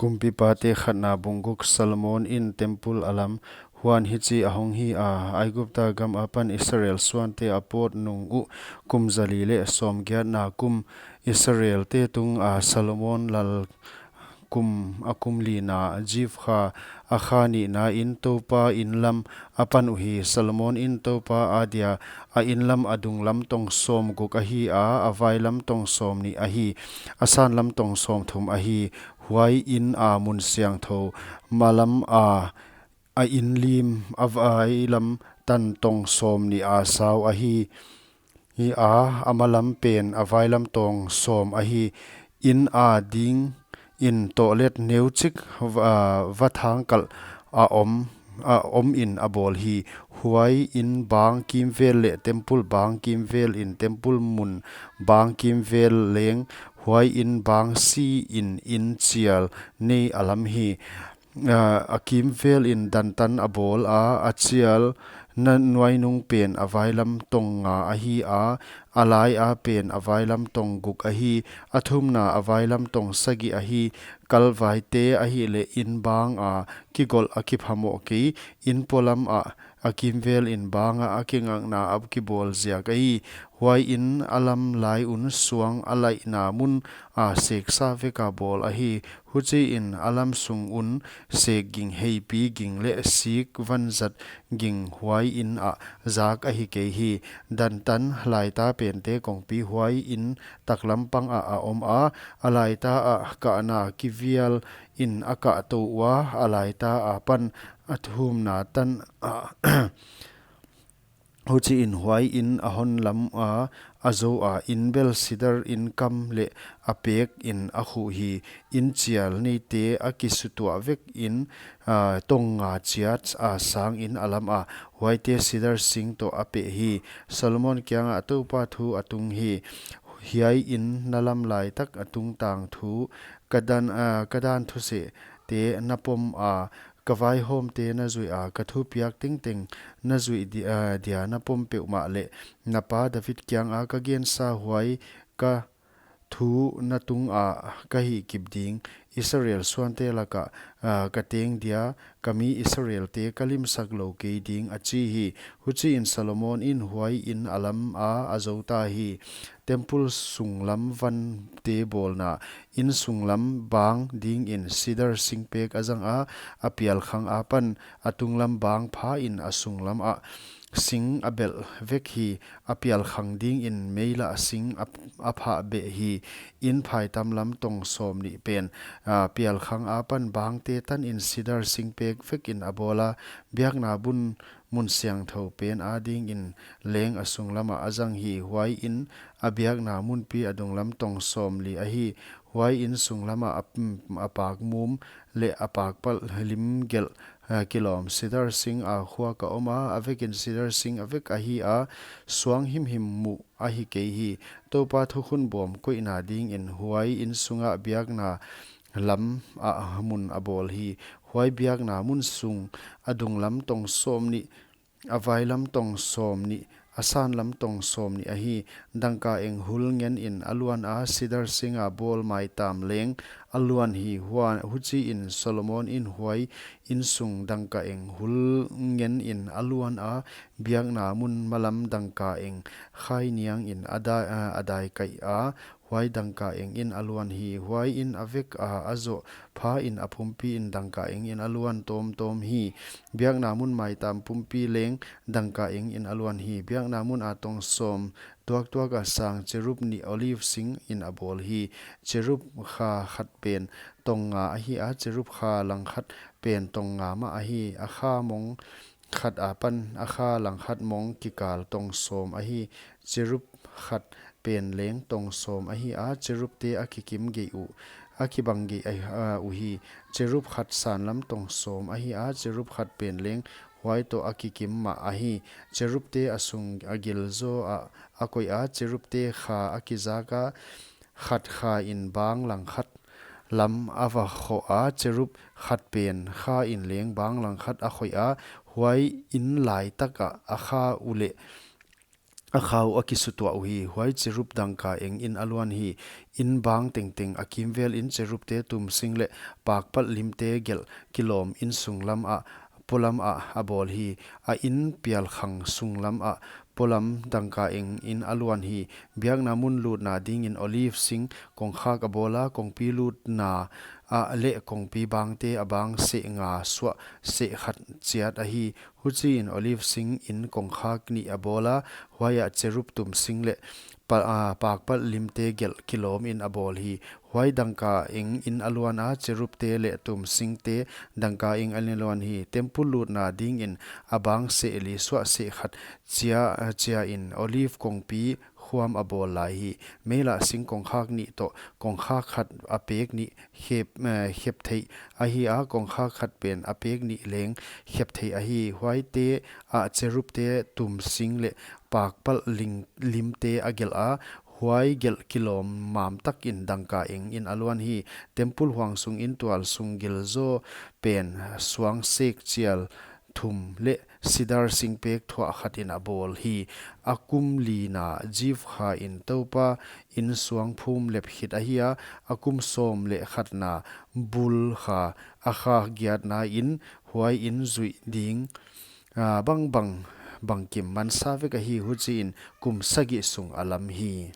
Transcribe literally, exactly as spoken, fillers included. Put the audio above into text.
Kumpipate khatna bung guk. Solomon in temple a lam. Huan hichi a hong hi a, Aigupta gam apan Israel suante a pawt nung uh kum zali leh sawmgiatna kum, Israelte tung a Solomon lal kum, a kum lina Zif kha, a kha nihna in Toupa in lam a pan uhi. Solomon in Toupa adia a in lam a dung lam tong sawmguk ahi a, a vai lam tong sawmnih ahi, a san lam tong sawmthum ahi. Huai in a mun siangthou, ma lam a, a in lim, a vai lam tan tong sawmnih a sau ahi. Hi a, a ma lam pen a vai lam tong sawm ahi. In a ding in toilet neuchik va, va thangkalh a om, a om in a bawl hi. Huai in bang kimvel leh temple bang kimvel in temple mun bang kimvel leng, huai in bang si in in chial nei a lam hi. A, a kimvel in dan tan a bawl a, a chial na nuainung pen a vai lam tong nga ahi a, a lai a pen a vai lam tong guk ahi, a thumna a vai lam tong sagih ahi. Kalvaite ahihleh in bang a kigolh a kiphamoh kei, in polam a, a kimvel in bang a, a kingakna a kibawl ziak ahi. Huai in a lam lai un suang a laihna mun a seksa vek a bawl ahi. Huchi in a lam sung un sek ging, heipi ging leh sik vanzat ging huai in a zak ahi kei hi. Dan tan laita pente kongpi huai in taklam pang a a om a, a laita a kahna kivial in a kah tou ua, a laita a pan a thumna tan a Huchi in huai in a hon lam a, a zou a, in bel sidar in kam leh a pek in a khuh hi. In chial neite a kisutuah vek in, a, tong nga chiat a sang in a lam a, huaite sidar sing toh a peh hi. Solomon kiangah Toupa thu a tung hi. Hiai in na lam laitak a tungtang thu, ka dan, a, ka dan thusehte na pom a, ka vaihawmte na zuih a, ka thupiak tengteng na zuih di-, a, dia na pom peuhmah leh, na pa David kianga ka gensa huai ka thu na tunga ka hihkip ding, Israel suante laka, a, ka teng dia, ka mi Israelte ka limsak lou kei ding, a chi hi. Huchi in Solomon in huai in a lam a, a zou ta hi. Temple sunglam vante bawlna, in sunglam bang dingin sidar sing pek a zang a, a pialkhang apan a tunglam bang pha in a sunglam ah sing a belh vek hi. A pialkhang dingin meilah sing a, a phah beh hi. In phaitam lam tong sawmnih pen, a, pialkhang apan bangte tan in sidar sing pek vek in a bawl a, biakna bun mun siangthou pen adingin leng a sunglam ah a zang hi. Huai in a biakna munpi a dunglam tong sawmli ahi. Huai in sunglam ah a, a pakmum leh a pakpalh lim gelh, a, kilawm sidar sing a khuak a om a, a vek in sidar sing a vek ahi a, suang himhim muh ahi kei hi. Toupa thukhun bawm koihna dingin huai in sungah biakna lam ah mun a bawl hi. Huai biakna mun sung a dunglam tong sawmnih, a vailam tong sawmnih, a sanlam tong sawmnih ahi. Dangka eng hul ngen in a luan a, sidar sing a bawl maitam leng a luan hi. Huan, huchi in Solomon in huai in sung dangka eng hul ngen in a luan a, biakna mun malam dangka eng khai niang in a dai, a, a dai kaih a, huai dangka eng in a luan hi. Huai in a vek a, a zoh pha in a pumpi in dangka eng in a luan tawmtawm hi. Biakna mun maitam pumpi leng dangka eng in a luan hi. Biakna mun a tong sawm tuaktuak a sang cherub nih olive sing in a bawl hi. Cherub kha khat pen tong nga ahi a, cherub kha langkhat pen tong nga mah ahi. A kha mong khat apan a kha langkhat mong kikal tong sawm ahi. Cherub khat pen leng tong sawm ahi a, cherubte a kikim gei uh, a kibang gei ahi, a, uhi. Cherub khat sanlam tong sawm ahi a, cherub khat pen leng huai toh a kikim mah ahi. Cherubte a sung a gilzaw ah a koih a, cherubte kha a kizak a, khat kha in bang langkhat lam a va khoh a, cherub khat pen kha in leng bang langkhat a khoih a, huai in laitak ah a kha uleh a khau a kisutuah uhi. Huai cherub dangka eng in a luan hi. In bang tengteng a kimvel in cherubte tumsing leh pakpalh limte gelh kilawm in sunglam ah polam ah a bawl hi. A in pialkhang sunglam ah polam dangka eng in a luan hi. Biakna mun lutna dingin olive sing kongkhak a bawl a, kongpi lutna ah leh kongpi bangte a bang seh nga suah seh khat chiat ahi. Huchiin olive sing in kongkhak nih a bawl a, huaiah cherub tumsing leh pa, a, pakpalh limte gelh kilawm in a bawl hi. Huai dangka eng in a luan a, cherubte leh tumsingte dangka eng in a luan hi. Temple lutna dingin a bang seh li suah seh khat chia, chia in olive kongpi khuam a bawl lai hi. Meilah sing kongkhak nih toh kongkhak khat a pek nih khep, eh, khep theih ahi a, kongkhak khat pen a pek nih leng khep theih ahi. Huaite ah cherubte tumsing leh pakpalh ling, limte a gelh a, huai gelh kilawm mam takin dangka eng in a luan hi. Temple huang sungin tual sung gilzaw pen suang sek chial thum leh sidar singpek thuah khatin a bawl hi. A kum lina Ziv kha in Toupa in suang phum lep khit ahi a, a kum sawm leh khatna Bul kha, a kha giatna in huai in zuih ding, a, bangbang bangkim mansa vek ahi. Huchiin kum sagih sung a lam hi.